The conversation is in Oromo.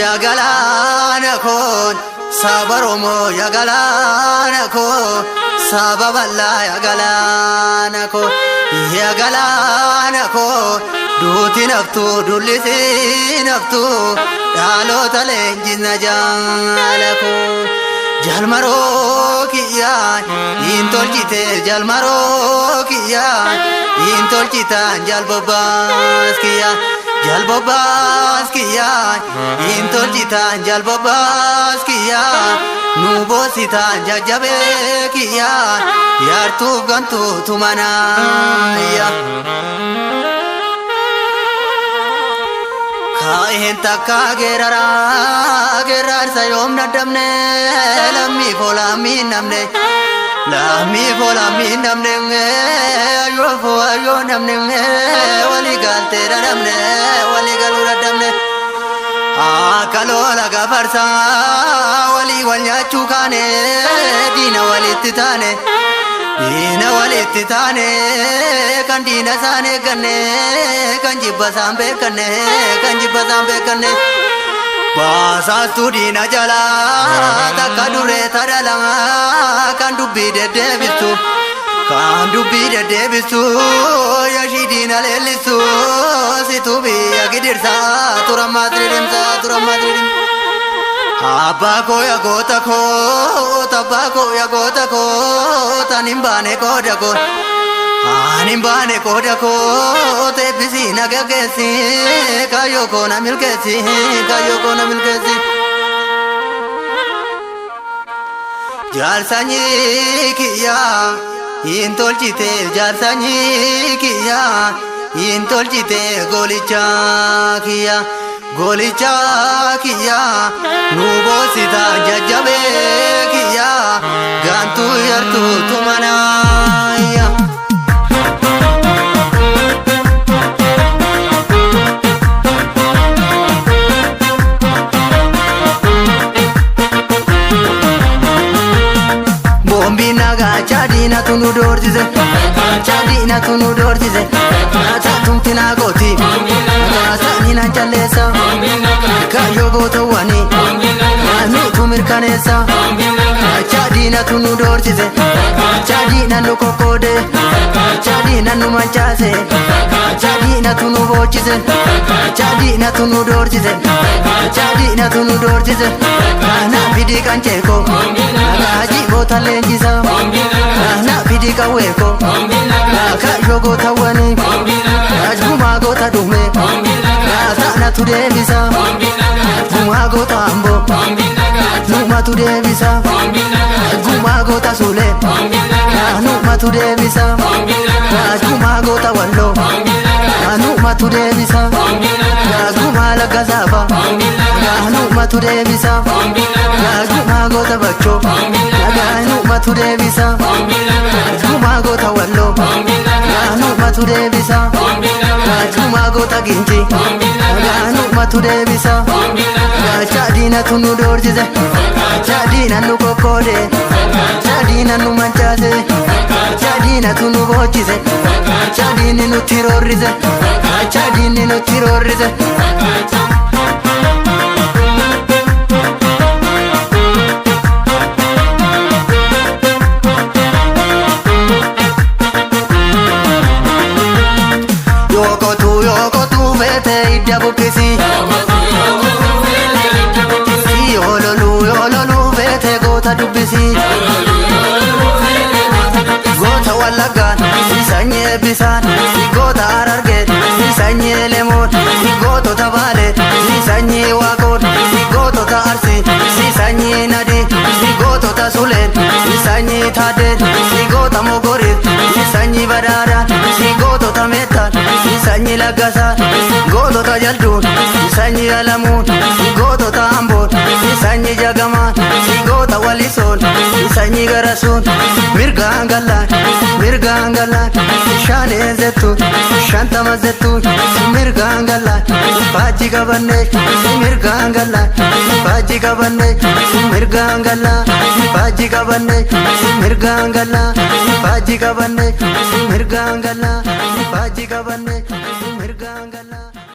Yaa galaana koon saba Oromoo, yaa galaana koo saba bal'aa, yaa galaana koo, yaa galaana koo duuti naftu dullisi naftu dhaloota leenjisna jaala koo. Jalmaroo kiyyaa hin tolchite, jalmaroo kiyyaa hin tolchitan, jalbobbaas kiyyaa, jalbobbaas kiyyaa hin tolchitan, jalbobbaas kiyyaa nu boositan, jajjabee kiyyaa yaartuuf gantuu tumanaa. Kaa'een takka geeraraa geeraarsa yoom dadhabne, lammii foolammii namne, lammii foolammii namne, ayyoo foo ayyoo namne, walii galtee dadhabne, walii galuu dadhabne. Akka lola gafarsaa walii wal nyaachuu kaane, diina walitti taane. Diina walitti taane, kan diina isaan eegganne, kan jibba isaan beekanne, kan jibba isaan beekanne. Baasaastuu diina jalaa takka duree tadhalaa, kan dubbii deddeebistu, kan dubbii deddeebistu, yashii diina leellistu, situu biyya gidirsaa turammaa diriirimsaa, turammaa diriirimsaa. Abbaa koo yaa goota koo, abbaa koo yaa goota koo, tan hin baane qooda koo, ani hin baane qooda koo, teebbisii na gaggeessi, kaayyoo koo na milkeessi, kaayyoo koo na milkeessi. Jaarsanyii kiyyaa hin tolchite, jaarsanyii kiyyaa hin tolchite, goolicha kiyyaa. Goolicha kiyyaa nu boosita, jajjabee kiyyaa gaantuu yartuu tumanaa. Boombiin nagaa chaadiinatu nu doorsise, chaadiinatu nu doorsise, tumti naa gooti, saanii naan calleessa, kaayyoo gootawwanii nutu mirkaneessa. Chaadiinatu nu doorsise, chaadiina nu kokkoode, chaadiina nu mancaase, chaadiinatu nu boochise, chaadiinatu nu doorsise, chaadiinatu nu doorsise. Kana fidii kan ceeko, nagaa goota leenjisa, kana fidii qawweeko, kaayyoo gootawwanii, gumaa goota dhume, saanatu deebisa, gumaa goota amboo, numatu deebisa, gumaa goota suulee, numatu deebisa, gumaa goota walloo, numatu deebisa, gumaa lagga saafa, numatu deebisa, gumaa goota bachoo, numatu deebisa, gumaa goota walloo, numatu deebisa, gumaa goota ginci, numatu deebisa. Chaadiinatu nu doorsise, chaadiina nu kokkoode, chaadiina nu mancaase, chaadiinatu nu boochise, chaadiinni nutti roorrise, chaadiinni nutti roorrise. Yookotuu yookotuu feete idda buqqisi. Yoo loluu yoo loluu feete goota dubbisi. Goota Wallaggaan sanyii eebbisaan, goota Harargeen sanyii Lemoon, gootota Baalee sanyii Waaqoon, gootota Arsii sanyii Nadii, gootota Suleen sanyii Taaddeen, goota Mogoriif sanyii Badhaadhaan, gootota Meettaan sanyii Laggasaan, gootota Jalduun sanyii Alamuun, gootota Amboon sanyii Jagamaan, goota Walisoon sanyii Garasuun mirgaan gallaan, mirgaan gallaan, shaaneen zettu, 50 zettu, mirgaan gallaan, faajji qabanne, mirgaan gallaan, faajji qabanne, mirgaan gallaan, faajji qabanne, mirgaan gallaan, faajji qabanne, mirgaan gallaan, faajji qabanne.